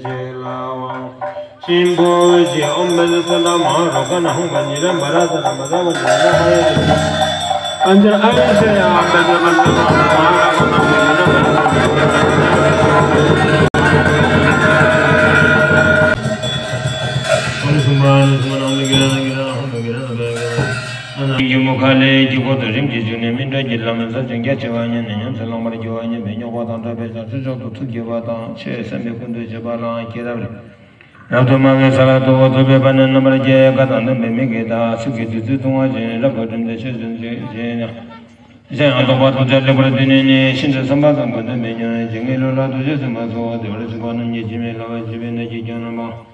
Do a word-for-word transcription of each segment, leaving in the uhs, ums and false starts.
ཞིག་ལའང་། ཤིང་ཕུ་ཞིག་ཨོམ་བན་སན་ད་མ་རོ་ཀ་ན་ཧོང་ག་ཉི་ར་མ་ར་ས་ད་མ་ད་མ་ད་ན་ཧ་ཡ་ཨན་ཇར་ཨན་ཤ་ཡ་ཨ་ད་ད་མ་ད་མ་ད་མ་ར་ཀ་ན་ཧོང་ག་ཉི་ར་མ་ད་ཨོམ་སུམ་བ་ནི་སུམ་ན་མི་གི་ར་ན་གི་ར་ཧོང་ག་གི་ར་ན་གི་ར་ན། ཡུམ་ཁ་ལས་ཀྱི་འཁོར་དུ་རིམ་གྱིས་བྱོན་ནས་སྨིན་གྲོལ་གྱི་ལམ་ཟབ་ཅིང་རྒྱ་ཆེ་བ་ཉིད་ནས་ཉམས་སུ་བླང་བར་འགྱུར་བ་ཉིད་པའི་རྙོག་པ་དང་བྲལ་བའི་བྱང་ཆུབ་མཆོག་ཏུ་ཐུགས་བསྐྱེད་པ་དང་ཆོས་སེམས་པའི་ཀུན་ཏུ་སྤྱོད་པ་ལའང་སྐྱེས་རབ་རིམ་རབ་ཏུ་མང་བའི་ས་ལ་ཐུབ་པ་ཐོབ་པའི་བར་ནས་རྣམ་པར་རྒྱལ་བའི་བཀའ་དང་ལྡན་པའི་མི་གིས་ད་ཚིག་གི་བདུད་རྩི་བཏུང་བ་བཞིན་རབ་ཏུ་བསྒྲིམས་ཏེ་ཆོས་སུ་འཇུག་ཅིང་། གཞན་ཡང་རྟོགས་པ་ཐོབ་བྱ་ལེགས་པར་བསྡུས་ནས་ནི་ཤིན་ཏུ་བསམ་པ་ཙམ་ཀུན་ཏུ་མི་འགྱུར་ཞིང་། ངེས་ལུགས་ལ་ཐུགས་རྗེ་ཟིན་པ་སོགས་བདེ་བར་གཤེགས་པ་རྣམས་ཀྱིས་ཇི་མི་སླ་བར་བྱས་པའི་གནད་ཀྱིས་ཀྱང་རྣམ་པ།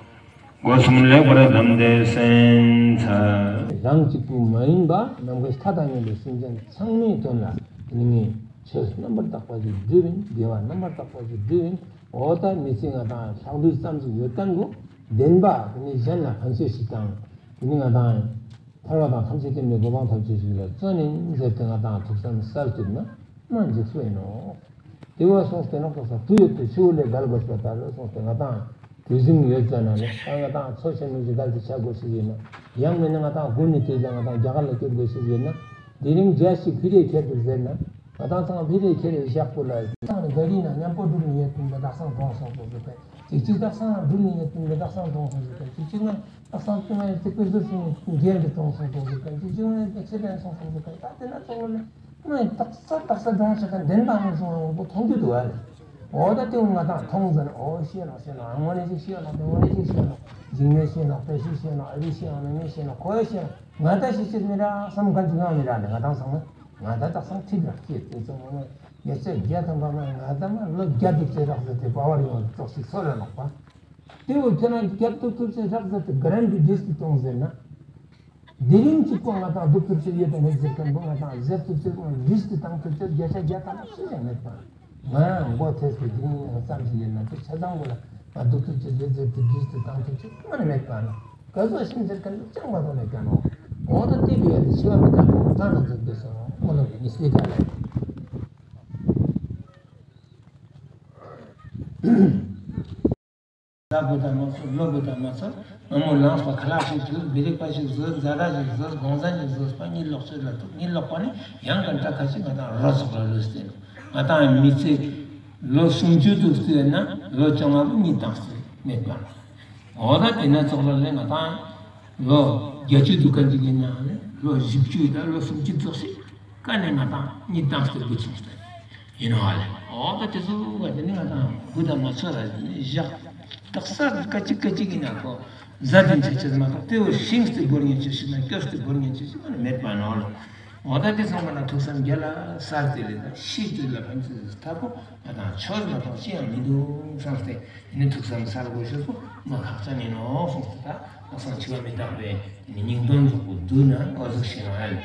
སྒོ་གསུམ་ལེགས་པར་བསྡམས་ཏེ་གསན་འཚལ། རང་གཅིག་པུ་མ་ཡིན་པ་ནམ་མཁའི་མཐའ་དང་མཉམ་པའི་སེམས་ཅན་ཚང་མའི་དོན་ལ་ནི་ངས་ཆོས་རྣམ་པར་དག་པ་ཞིག་བསྒྲུབ་ཡིན། དགེ་བ་རྣམ་པར་དག་པ་ཞིག་བསྒྲུབ་ཡིན། འོ་ད་མི་ཚེ་ང་དང་ལྷག་འཕྲོས་ཙམ་ཞིག་ཡོད་མཁན་གྱི་བདེན་པ་དེ་ནི་གཞན་ལ་ཕན་ཚུན་ཞིག་དང་དེ་ནི་ང་དང་ཐར་པ་དང་ཐམས་ཅད་མཁྱེན་པའི་གོ་འཕང་ཐོབ་ཆེད་ཞིག་ལ་བརྩོན་ཡིན་ཟེར་ཏེ་ང་དང་ཐུགས་བསམ་གསལ་བཏབ་ན་མ་འཇིགས་སུ་ཡིན་ནོ། དེ་བས་སོང་སྟེ་ན་ཁོ་ས་དུས་ཡོད་དུས་ཆུ་བོ་ལས་བརྒལ་དགོས་པ་ལྟར་སོང་སྟེ་ང་དང་དུས་ཟིང་ཡོད་ཙ་ན་ནི་ད་ང་དང་འཚོ་ཆེན་མོ་ཞིག་གལ་ཏེ་ཆགས་དགོས་ཤེས་ཡོད་ན། ཡང་མིན་ན་ང་དང་དགུན་ནི་དུས་ལ་ང་དང་རྒྱ་གར་ལ་སྐྱོད་དགོས་ཤེས་ཡོད་ན། དེ་རིང་རྒྱ་ཞིག་ཕི་རེ་ཁྱེར་འདུག་ཟེར་ན། ང་དང་ཚང་ཕི་རེ་ཁྱེར་རེ་བཞག་པོ་ལ་ཚང་ནི་ག་རི་ན་མཉམ་པོ་འགྲུལ་ནི་ཡོད་དུས་ད་དག་སང་གྲོངས་སོང་ཟེར་གི་ཅིག་ཅིག་དག་སང་འགྲུལ་ནི་ཡོད་དུས་ད་དག་སང་གྲོངས་སོང་ཟེར་གི་ཅིག་ཅིག་ན། ད་སང་ཕྱི་མ་ཡི་ཚེ་དཔེ་བཟོ་ཤིང་རྒྱན་དུ་གྲོངས་སོང་དགོས་ཀྱི་ཀ་ཅིག་ཅིག་ནས་ཚེ་དྲན་སོང་དགོས་ཀྱི་ཀ་ད་དེ་ན་ཚོགས་ལ་ནི་དག་ས་དག་ས་གྲོངས་ཤག་ཀ་བདེན་པ་མི་སོང་བ་པོ་མཐོང་རྒྱུ་འདུག་བ་ལས། འོ་ད་དེ་ང་དང་མཐོང་ཟེར་ན་འོ་ཤེས་ལ་ཤེས་ལ་དངོས་གནས་ཅིག་ཤེས་ལ་དངོས་གནས་ཅིག་ཤེས་ལ་འཇིགས་མེད་ཤེས་ལ་བཀྲ་ཤིས་ཤེས་ལ་ཨ་རི་ཤེས་ལ་མི་མེད་ཤེས་ལ་ཁོ་ཡ་ཤེས་ལ་ང་ད་ཤེས་ཤེས་མི་ར་བསམ་ག་ཅིག་ཡང་མི་ར་ནི་ང་དང་ཚང་མ་ང་ད་དག་ས་ཐིག་ར་སྐྱེས་དེ་ཚོ་ང་ཡ་ཚད་རྒྱ་ཐམ་པ་མ་ང་ད་མ་ལོ་བརྒྱ་དུ་ཚེ་རག་ཟེར་དེ་པ་བར་ཡོང་ཙོག་ཞིག་ཚོ་ལ་ལོག་པ། དེ་འུ་ཁྱེད་རང་གི་རྒྱབ་ཏུ་ཐུབ་ཚོད་ཧྲག་ཟེར་ཏེ་ག་རན་གྱི་བྲིས་ཏེ་གཏོང་ཟེར་ན། དེ་རིང་གཅིག་པོ་ང་དང་སྡུག་ཐུབ་ཚོད་ཡོད་དང་མེད་ཟེར་མཁན་པོ་ང་དང་ཟེར་ཐུབ་ཚོད་ཀྱང་བྲིས་ཏེ་བཏང་ཐུབ་ཚོད་བརྒྱ་ཆ་བརྒྱ་ཐམ་པ་སུ་ཡང་མེད་པ། ང་མགོ་ཐེས་ཏེ་དེ་རིང་ཡང་ཙམ་ཞིག་ཡིན་ན་དེ་ཆ་ཚང་པོ་ལ་ང་སྡུག་ཐུབ་ཚོད་ཡོད་ཟེར་ཏེ་བྲིས་ཏེ་བཏང་ཐུབ་ཚོད་ཀྱང་མེད་པ་ན། ག་ཟོ་ཤིང་ཟེར་མཁན་པོ་ཅང་མ་གཏོགས་མེད་མཁན་ནོ། འོ་ད་དེ་བས་ཡོད་དེ་ཤི་བ་མི་རྟག་པོ་གང་ལ་འཛུགས་དགོས་སོང་མོ་ལོ་གི་ནི་སྲིད་ག་ལས། ཟླ་དགུ་དང་མ་ཚོ་ལོ་དགུ་དང་མ་ཚོ་སྔ་མོ་ལངས་པ་ཁ་ལག་ཞིག་ཐུག་བི་རིག་པ་ཞིག་བཟོས་ཛ་དྲག་ཞིག་བཟོས་དགོང་ཟན་ཞིག་བཟོས་པ་གཉིད་ལོག་ཚོད་ལ་ཐུག་གཉིད་ལོག་པ་ནི་ཡང་ག་འདྲ་ཁ་ཅིག་ང་དང་རོ་ཚོགས་ལ་ལུས་ཏེ་ང་དང་མི་ཚེ་ལོ་སུམ་ཅུ་དུ་བརྩིས་ན་ལོ་བཅོ་ལྔ་པོ་གཉིད་བཏང་སྲིད་མེད་པ་ལ། འོ་ད་དེ་ན་ཚོགས་ལ་ལས་ང་དང་ལོ་བརྒྱད་ཅུ་དུ་ག་ཅིག་ཡིན་ན་ལས་ལོ་བཞི་བཅུ་དང་ལོ་སུམ་ཅུ་ཙོགས་ཤིག་ཀ་ནས་ང་དང་གཉིད་བཏང་སྟེ་འགུལ་སོང་སྟེ། ཡིན་ནོ་ཨ་ལེ། འོ་ད་དེ་ཚོ་ག་དེ་ནི་ང་དང་དགུ་དང་མ་ཚོད་ར་ནི་བཞག་དག་ས་སྐད་ཅིག་སྐད་ཅིག་ཡིན་ན་ཁོ་བཟའ་དེ་འཆད་ཆེད་མ་གཏོགས་དེ་བོ་ཤིང་སྟེ་བོར་ཉན་ཆེད་ཞིག་ན་སྐྱོ་སྟེ་བོར་ཉན་ཆེད་ཞིག་ན་མེད་པ་ནོ་ལ། འོ་ད་དེ་ཚང་མ་ན་ཐུགས་བསམ་རྒྱ་ལ་གསལ་ཏེ་ལས་ད་ཤི་དུས་ལ་ཕན་ཚུན་ཐབས་པོ་ང་དང་ཆོས་མ་གཏོགས་ཅི་ཡང་མི་འདུག་བསམ་སྟེ་ནི་ཐུགས་བསམ་གསལ་དགོས་ཤོས་པོ་མ་ཁག་ཅན་ཡིན་ནོ་གསུངས་ཏེ་ད་ལག་སང་འཆི་བ་མི་རྟག་པའི་ནི་སྙིང་དོན་རྫོགས་པོ་བསྡུས་ན་འོ་ཟུག་ཤེས་ནོ་ཨ་ལེ།